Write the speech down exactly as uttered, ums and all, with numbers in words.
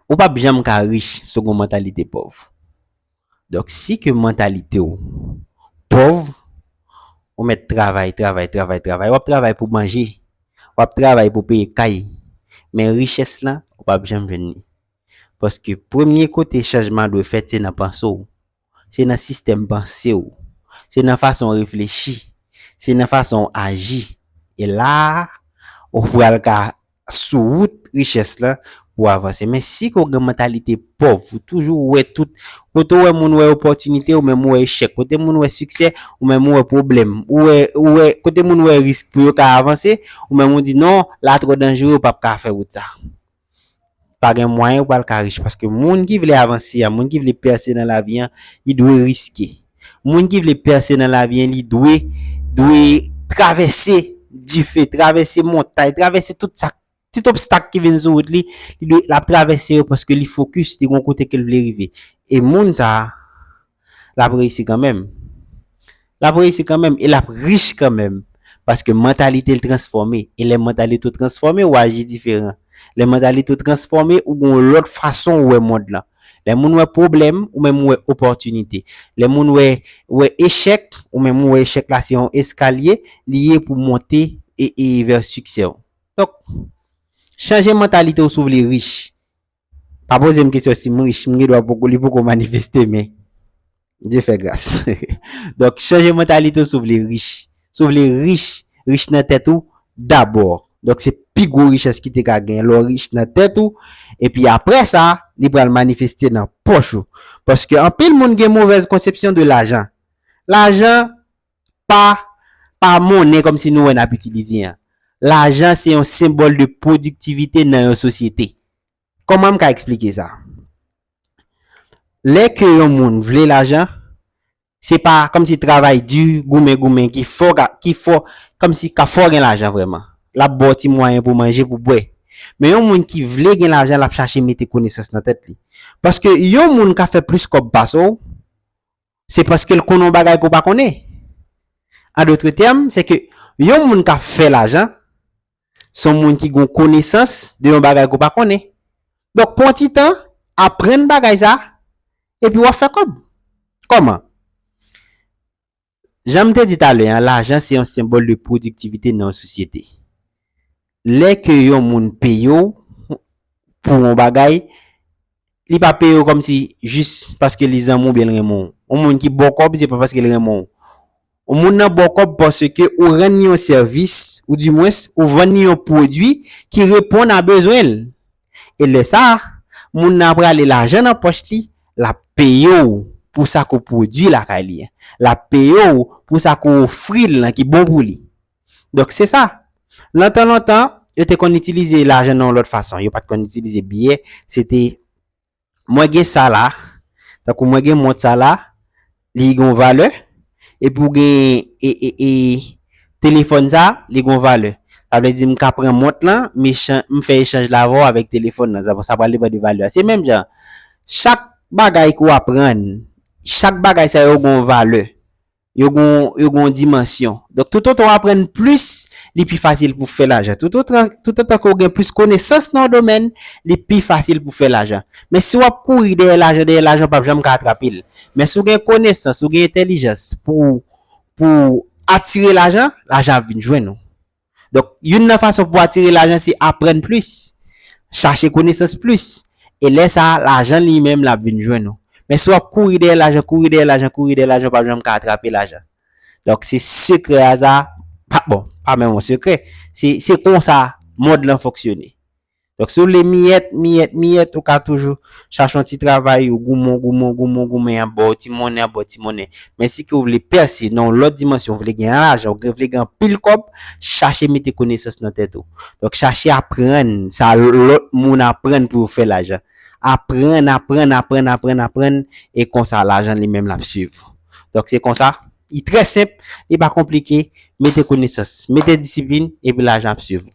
Ou p ap janm ka rich si w gen yon mantalite pòv. Donk, si ke mantalite w pòv, ou mèt travay, travay, travay, travay. W ap travay pou manje. W ap travay pou peye kay. Men richès lan, ou p ap janm jwenn li. Paske premye kote chanjman an dwe fèt, se nan panse w. Se nan sistèm panse w. Se nan fason w reflechi. Se nan fason w aji. E la a, ou pral ka sou wout richès lan pou w avanse. Men si ke w gen mantalite pòv, ou toujou wè tout, kote w wè moun wè opòtinite, ou menm ou wè echèk. Kote moun wè siksè, ou menm ou wè pwoblèm. Ou wè, ou wè, kote moun wè risk pou yo ka avanse, ou menm ou di, "Non, la twò danjere, ou p ap ka fè wout sa." Pa gen mwayen ou pral ka rich, paske moun ki vle avanse a, moun ki vle pèse nan lavi an, li dwe riske. Moun ki vle pèse nan lavi an, li dwe, dwe travèse dife, travèse montay, travèse tout sa, tout obstak ki vin sou wout li, li dwe, l ap travèse yo paske li fokis, li gon kote ke l vle rive. E moun sa a, l ap reyisi kanmenm. L ap reyisi kanmenm e l ap rich kanmenm. Paske mantalite l transfòme. E lè mantalite w transfòme, w aji diferan. Lè mantalite w transfòme, ou gen yon lòt fason ou wè mond lan. Lè moun wè pwoblèm, ou menm ou wè opòtinite. Lè moun wè, wè echèk, ou menm ou wè echèk la se yon eskalye li ye pou monte e, e vè siksè w. Donk, chanje mantalite w si w vle rich. Pa poze m kesyon si m rich, m gen dwa poko, li poko manifeste, men Dye fè gras. Donk, chanje mantalite w si w vle rich. Si w vle rich, rich nan tèt ou dabò. Donk, se pi gwo richès ki te ka gen lè w rich nan tèt ou. Epi apre sa, li pral manifeste nan pòch ou. Paske anpil moun gen movèz konsepsyon de lajan. Lajan pa, pa monnen kòmsi nou wè n ap itilize an. Lajan se yon senbòl de pwodiktivite nan yon sosyete. Kòman m ka eksplike sa? Lè ke yon moun vle lajan, se pa kòmsi travay di, goumen, goumen, ki fè w ka, ki fè w, kòmsi ka fè w gen lajan vrèman. L ap ba w ti mwayen pou manje, pou bwè. Men yon moun ki vle gen lajan, l ap chache mete konesans nan tèt li. Paske yon moun ka fè plis kòb pase w, se paske l konnen yon bagay ke w pa konnen. An dòt tèm, se ke yon moun k ap fè lajan, se yon moun ki gen konesans de yon bagay ke w pa konnen. Donk, pran ti tan, aprann bagay sa, epi w ap fè kòb. Kòman? Jan m te di talè a, lajan se yon senbòl de pwodiktivite nan yon sosyete. Lè ke yon moun peye w pou yon bagay, li pa peye w kòmsi jis paske li zanmi w oubyen l renmen w. Yon moun ki ba w kòb, se pa paske l renmen w. Yon moun nan ba w kòb paske ou rann li yon sèvis, oudimwens, ou vann li yon pwodui ki reponn a bezwen l. E lè sa a, moun nan prale lajan nan pòch li, l ap peye w pou sa ke w pwodui lakay li an. L ap peye w pou sa ke w ofri l lan ki bon pou li. Donk, se sa. Lontan, lontan, yo te konn itilize lajan nan yon lòt fason. Yo pa t konn itilize biyè. Se te, mwen gen sa la, tankou mwen gen mont sa la, li gen yon valè, epi w gen, e, e, e, telefòn sa, li gen yon valè. Sa vle di, m ka pran mont lan, m echan-, m fè echanj la avè w avèk telefòn nan. Sa, sa pral depann de valè a. Se menm jan, chak bagay ke w aprann, chak bagay sa yo gen yon valè. Yo gen, yo gen yon dimansyon. Donk, toutotan w aprann plis, li pi fasil pou fè lajan. Toutotan, toutotan ke w gen plis konesans nan yon domèn, li pi fasil pou fè lajan. Men si w ap kouri dèyè lajan, dèyè lajan, w p ap janm ka atrape l. Men si w gen konesans, ou gen entèlijans pou, pou atire lajan, lajan ap vin jwenn ou. Donk, youn nan fason pou atire lajan, se aprann plis, chache konesans plis. E lè sa a, lajan li menm l ap vin jwenn ou. Men si w ap kouri dèyè lajan, kouri dèyè lajan, kouri dèyè lajan, w p ap janm ka atrape lajan. Donk, se sekrè a sa, pa, bon, pa menm yon sekrè. Se, se konsa mond lan fonksyone. Donk, si w vle miyèt, miyèt, miyèt, ou ka toujou chache yon ti travay, ou goumen, goumen, goumen, goumen, ap ba w ti monnen, ap ba w ti monnen. Men si ke w vle pèse nan yon lòt dimansyon, w vle gen lajan, w vle gen anpil kòb, chache mete konesans nan tèt ou. Donk, chache aprann sa lòt moun aprann pou yo fè lajan. Aprann, aprann, aprann, aprann, aprann, e konsa, lajan li menm l ap swiv ou. Donk, se konsa, li trè senp, li pa konplike, mete konesans, mete disiplin, epi lajan ap swiv ou.